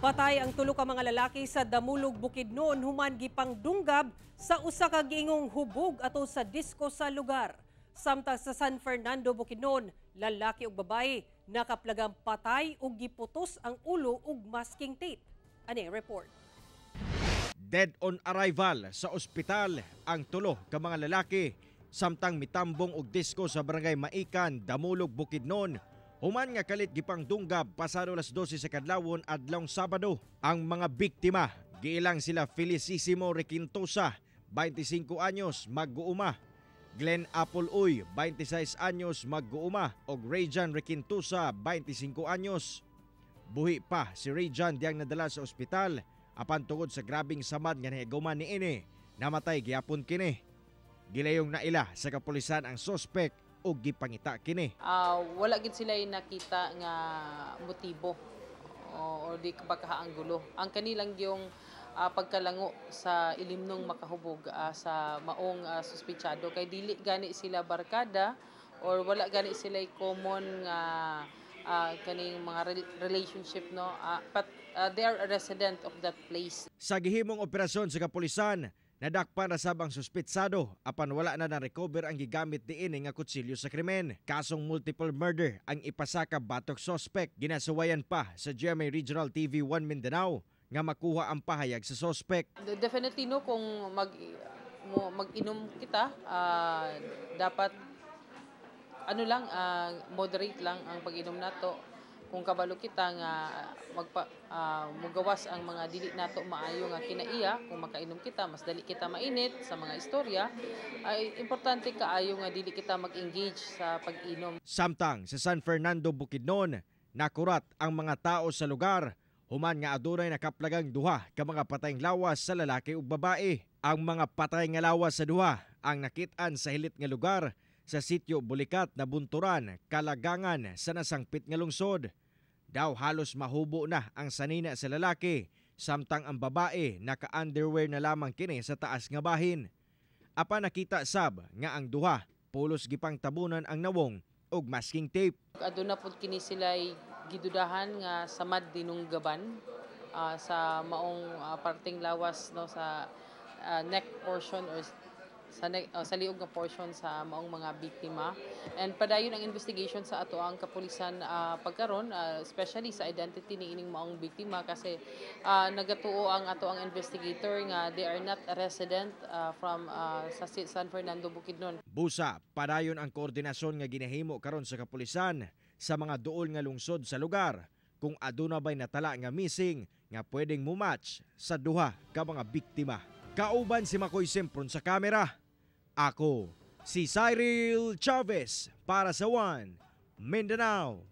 Patay ang tulo ka mga lalaki sa Damulog, Bukidnon human gipangdunggab sa usa ka giingong hubog ato sa disko sa lugar. Samtang sa San Fernando, Bukidnon, lalaki ug babaye nakaplagang patay ug giputos ang ulo ug masking tape. Ani report. Dead on arrival sa ospital ang tulo ka mga lalaki samtang mitambong og disko sa Barangay Maikan, Damulog, Bukidnon. Human nga kalit gipangdunggab pasado alas 12 sa kadlawon adlawng Sabado. Ang mga biktima, giilang sila Felicissimo Requintosa, 25 anyos, mag-uuma. Glenn Apple Uy, 26 anyos, mag-uuma, ug Rayjan Requintosa, 25 anyos. Buhi pa si Rayjan diyang nadala sa ospital apan tungod sa grabing samad nga nahiguman niini, namatay gihapon kini. Gilayong naila sa kapulisan ang sospek ug gipangita kini. Wala gid sila nakita nga motibo o di pagkahaanggulo. Ang kanilang yung pagkalango sa ilimnong makahubog sa maong suspitsado kay dili gani sila barkada or wala gani sila common nga kaning mga relationship, no, but they are a resident of that place. Sa gihimong operasyon sa kapulisan, nadakpan na sab ang suspitsado apan wala na na-recover ang gigamit diini nga kutsilyo sa krimen. Kasong multiple murder ang ipasaka batok suspect. Ginasuwayan pa sa GMA Regional TV 1 Mindanao nga makuha ang pahayag sa suspect. Definitely, no, kung mag-inom kita, dapat ano lang, moderate lang ang pag-inom nato. Kung kabalo kita nga magpa mugawas ang mga dili nato maayo nga kinaiya, kung makainom kita, mas dali kita mainit sa mga istorya. Ay importante kaayo nga dili kita mag-engage sa pag-inom. Samtang sa San Fernando, Bukidnon, nakurat ang mga tao sa lugar human nga adunay nakaplagang duha ka mga patayng lawas sa lalaki ug babae. Ang mga patay nga lawas sa duha ang nakit-an sa hilit nga lugar sa sitio Bulikat na Bunturan, Kalagangan sa nasangpit nga lungsod. Daw halos mahubo na ang sanina sa lalaki samtang ang babae naka-underwear na lamang kini sa taas nga bahin. Apan nakita sab nga ang duha pulos gipang tabunan ang nawong og masking tape. Aduna pud kini sila gidudahan nga samad dinunggaban sa maong parteng lawas, no, sa neck portion or sa neck, sa liog nga portion sa maong mga biktima. And padayon ang investigation sa ato ang kapulisan pagkaron, especially sa identity ni ining maong biktima kasi nagatuo ang ato ang investigator nga they are not a resident from sa San Fernando, Bukidnon. Busa, padayon ang koordinasyon nga ginahimo karon sa kapulisan sa mga duol nga lungsod sa lugar kung aduna bay natala nga missing nga pwedeng mumatch sa duha ka mga biktima. Kauban si Makoy Sempron sa kamera. Ako, si Cyril Chavez para sa One Mindanao.